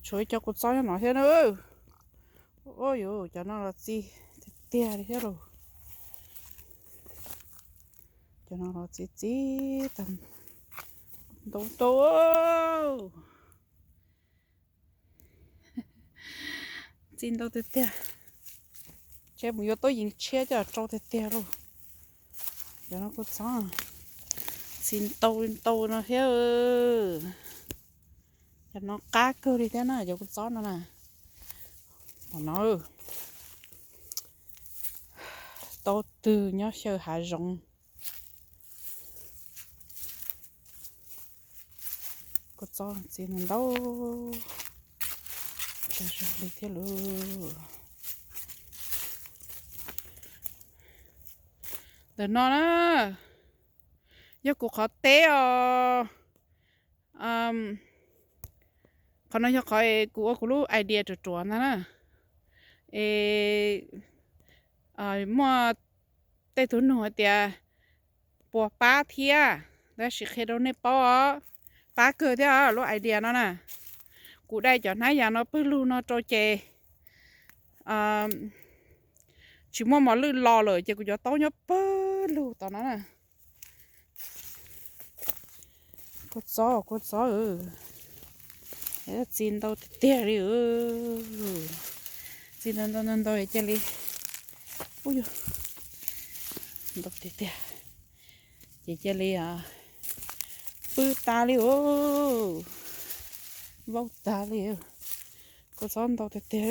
Tshuav ib co kua txob nyob no thiab na. Ua yuv, cov no los txi tiag tiag li thiab lauj. Cov no los txi txi tag ntau ntau. Txi ntau tiag tiag. Ntshe mus yuav tuab yees tshiab coj rau tiag tiag lauj. Cov no kua txob txi ntau ntau no thiab. Cov no qab kawg li thiab na, cov kua txob no na. Tom no tau twg nyob xyaw hav zoov. Kua txob txi ntau ntau li thiab lauj. Ntawm no na, yog kuv qhov teb os. Qhov no yog qhov kuv ua kuv lub idea ruam ruam ntag na. Es muaj tej tug nug hais tias puas pab thiab, tab sis qhia rau nej paub os, pab kawg thiab lub idea no na. Kuv dai cov hnab yas no pawg lug no rau ces tsis muaj mos lwj los lawm ces kuv cov taub nyob pawg lug tom no na. Kua txob, kua txob, txi ntau tiag tiag li. Txi ntau ntau ntau ntau cia li, ntau tiag tiag, ces cia li pw tas li, vau tas li. Kua txob ntau tiag tiag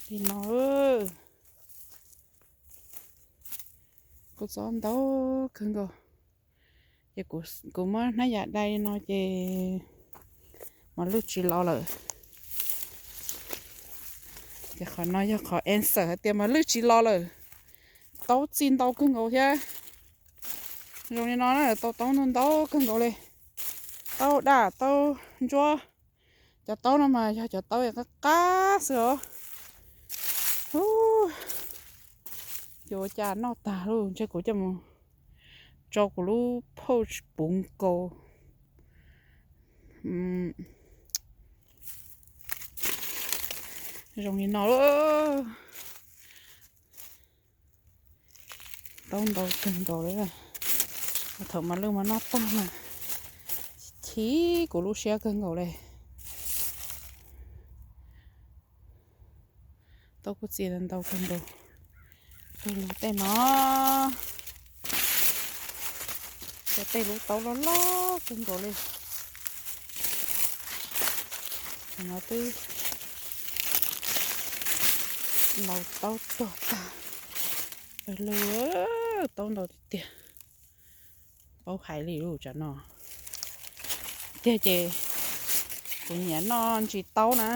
li no. Kua txob ntau kawg nkaus. Ces kuv muab hnab yas dai li no ces mos lwj tsis los lawm. Ces qhov no yog qhov answer hais tias mos lwj tsis los lawm. Taub txi ntau kawg nkaus thiab. Zoo li no na, tau taub ntau ntau kawg nkaus li. Taub daj taub ntsuab. Cov taub no mas yog cov taub qab qab xwb os. Yuav ua cas noj tag lauj, ntshe kuv coj mus tso kuv lub pouch puv nkaus. Zoo li no. Taub ntau kawg nkaus li. Thaum mos lwj mas noj tag mas chim kuv lub siab kawg nkaus li. Taub kuj txi ntau kawg nkaus. Pawg lug tej no, cov tej lub taub loj loj kawg nkaus li. Cov no twb ntaus taub tuag tag. Pawg lug, taub ntau tiag tiag. Paub hais li lus tsam no tiag ces kuv nyiam noj ntsis taub na,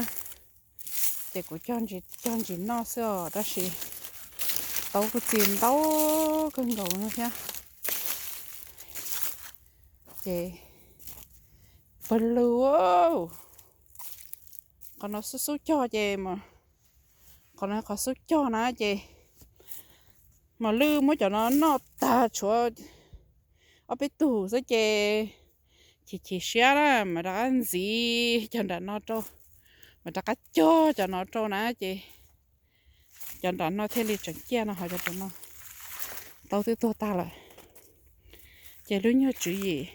ces kuv cog ntsis noj xwb os, tab sis taub kuj txi ntau kawg nkaus no thiab. Ces pawg lug, qhov no xub xub cog ces, qhov no qhov xub cog na ces mos lwj muab cov no noj tag tshuav ob peb tug xwb ces chim chim siab na, mam rov qab ntxiv cov nram no rau, mam rov qab cog cov no rau na ces cov nram no thiaj li tseem ciaj no, ho cov no taub twb tuag tag lawm. Ces lub nyuag tswv yim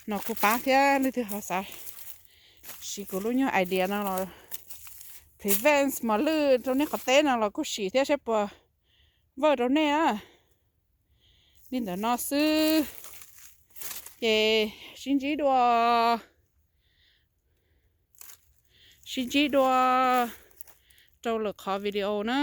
no kuj pab thiab, leej twg ho xav siv kuv lub nyuag idea no los prevent mos lwj rau nej qhov teb no los kuj sim thiab saib puas work rau nej na. Li ntawm no xwb, ces sib ntsib dua, sib ntsib dua rau lwm qhov video na.